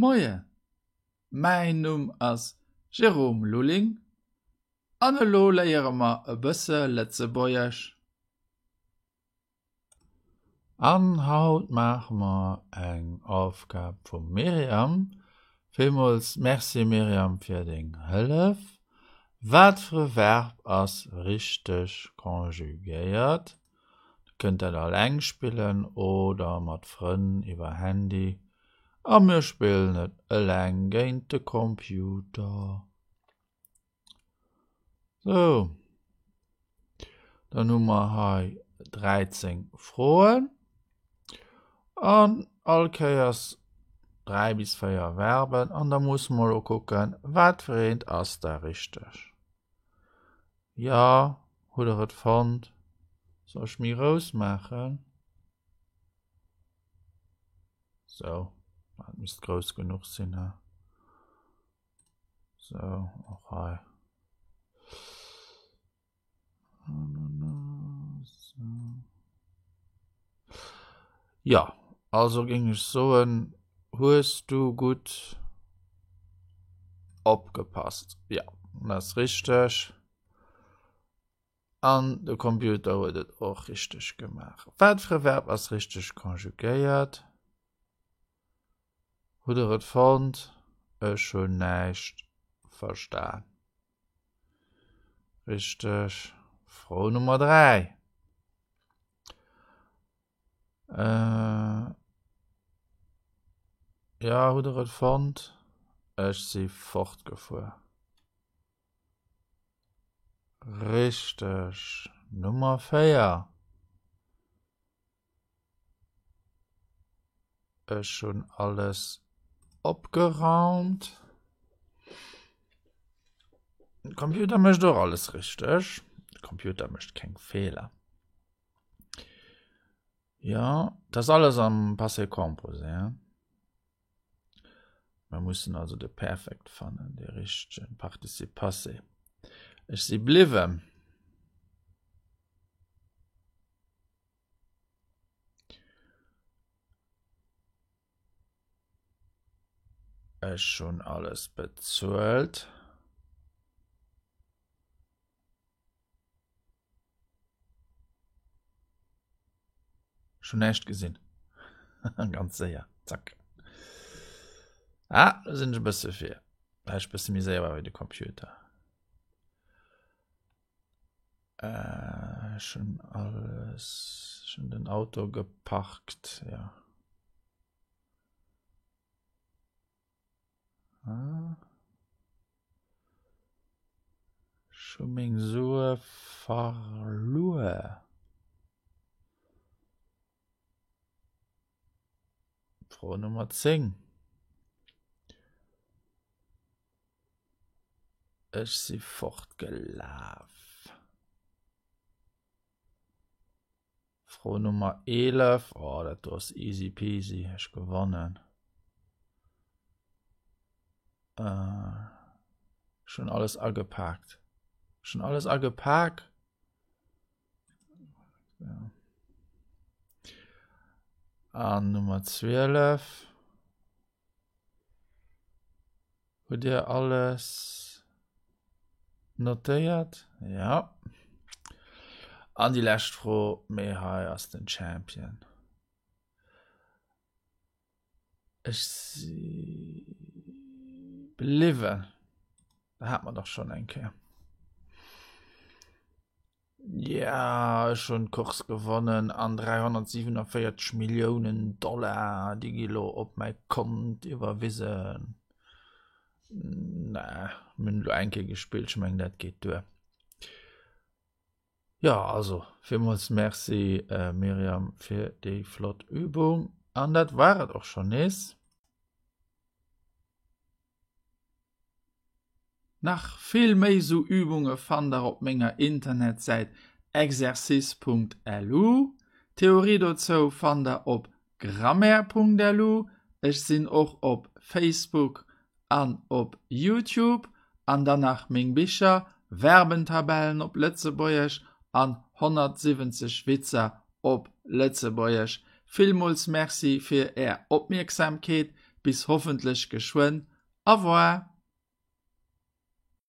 Moien, mäin Numm ass Jérôme Lulling an elo léiere mer e bësse Lëtzebuergesch. An haut maache mer eng Aufgab vum Myriam. Villmools Merci Myriam fir deng Hëllef. Wat fir e Verb ass richteg conjugéiert? Dir kënnt dat alleng spillen oder mat Frënn iwwer Handy. A mir spillen et eleng géint de Computer. Sou, dann hu mer hei 13 Froen an all Kéiers 3 bis 4 Verben an da musse mer elo kucken, wat fir eent ass da richteg. Jo, hutt der et fonnt? Soll ech méi grouss maachen? Sou, dat misst grouss genuch sinn, he? So, och hei. So. Ja, also géing ech soen, hues du gutt opgepasst. Ja, dat ass richteg. An de Computer huet et och richteg gemaach. Wat fir e Verb ass richteg konjugéiert? Hutt der et fonnt? Ech hunn näischt verstan. Richteg. Fro Nummer 3. Äh, ja, hutt der et fonnt? Ech si fortgefuer. Richteg. Nummer 4. Ech hunn alles opgeraumt. De Computer mécht och alles richteg. De Computer mécht keng Feeler. Jo, dat ass alles am Passé composé, hein. Mer mussen also de Perfekt fannen, de richtegen Participe passé. Ech si bliwwen. Ech hunn alles bezuelt. Ech hunn näischt gesinn. Ganz séier. Zack. Ah, do sinn ech e bësse vir. Well ech e bësse méi séier war wéi de Computer. Äh, ech hunn alles, ech hunn den Auto geparkt, ja. Ah. Ech hu meng Sue verluer. Fro Nummer 10. Ech si fortgelaf. Fro Nummer 11. Oh, dat do ass easy peasy. Ech gewonnen. Äh, schon alles agepaakt. Schon alles agepaakt. Ja. An Nummer 12. Hutt Dir alles notéiert? Ja. An déi lescht Fro, mee hei ass den Champion. Ech si bliwwen. Dat hat mer dach schonn eng Kéier. Ja, ech hunn d'Course gewonnen an 347 Milliounen Dollar, déi gi lo op mäi Kont iwwerwisen. Nee, mir hunn elo eng Kéier gespillt, ech mengen dat geet duer. Jo, also villmools Merci Myriam fir déi flott Übung an dat war et och schonn nees. Nach vill méi sou Übunge fannt der op menger Internetsäit exercice.lu. D'Theorie dozou fannt der op grammaire.lu. Ech sinn och op Facebook an op Youtube. An dann nach meng Bicher, Verbentabellen op Lëtzebuergesch an 170 Witzer op Lëtzebuergesch. Villmools Merci fir är Opmierksamkeet. Bis hoffentlech geschwënn. Au revoir!